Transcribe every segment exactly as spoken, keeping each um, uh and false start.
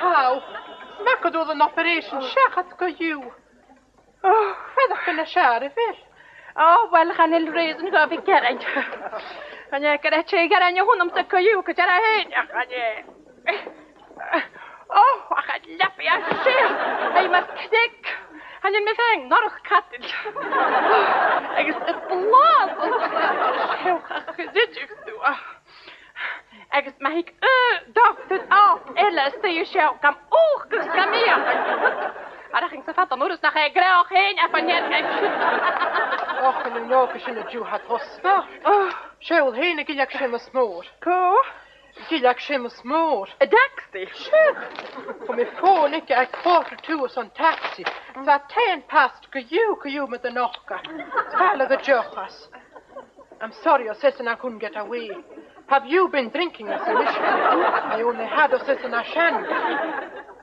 How? Smaoinich gun d' fhuair thu an operation seachad co-dhiù. Ò, feuch gun a' searr a bheil. Ò, uill, chan eil reason gu bhith gearain. Chan e gur e tè gearain a th' annamsa co-dhiù, gu dearbh fhèin, ach chan e. Ò, ach an leabaidh a tha sin. Tha i mar cnoc. Chan eil mi fhìn nortach cadail. Agus a' blas, ach a' chreic thu. Agus ma thig, uh, doctor ach eile a-staigh an seo gam fhaicinn 's gam feuchainn. Ar ach ins a' fad an uair 's nach e gnothach fhèin a bh' ann an sin. Och, an fheadhainn òga sin an-diugh, tha iad fhathast. Oh. Seall fhèin, a' ghilleadh Seumas Mòr. Cò? A' ghilleadh Seumas Mòr. An taxi? Seadh. Bha mi fòn aige aig quarter to airson taxi. Tha taigh-òsta past co-dhiù, co-dhiù mu do nochd. Fàileadh an deoch às. I'm sorry, ars esan, I couldn't get away. Have you been drinking, ars mise. I only had, ars esan, a seann.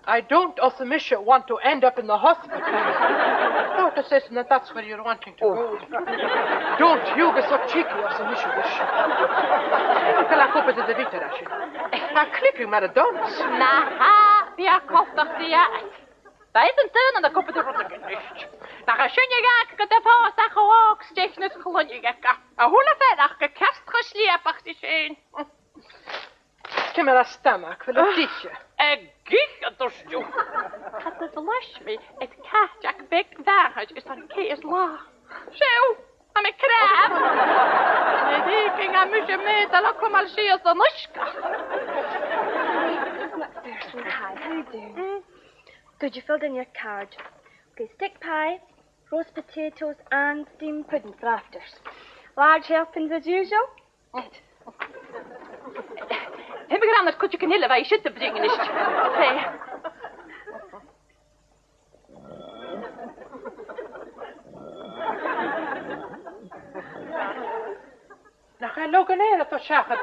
I don't, ars mise, want to end up in the hospital. Don't, ars esan, that that's where you're wanting to go. Don't you be so cheeky, ars mise, ris. Chan eil cupa de bhitter, a sin. Tha e a' cliogadh mar a dh'fhanas. Na ha, bidh e coltach, bidh e. Bha esan a' dèanamh cupa de rudeigin a-nis. Nach e sin a dh'fhàg gu do phòs e cho òg 's dè chluinneadh e. A h-uile fear aca ceart cho slèibhteach ri sin. Ciamar a tha stamag, a bheil e a' tighinn? A' tighinn, a thuirt thu. Cha do bhlais mi air cat ach beag mhath airson ceithir latha. Seall, tha mi cràdh. Nì dìgean a-nis, a mhàthair, a' cumail sìos an uisge. Person, hi, how you doing? Mm. Could you fill in your card? Okay, stick pie, roast potatoes and steamed pudding for afters. Large helpings as usual. Tha mi ag ràdh nach cuideigin eile a bha siud a' bruidhinn a-nis. Hey. Nach e Logan Eyre a tha seachad?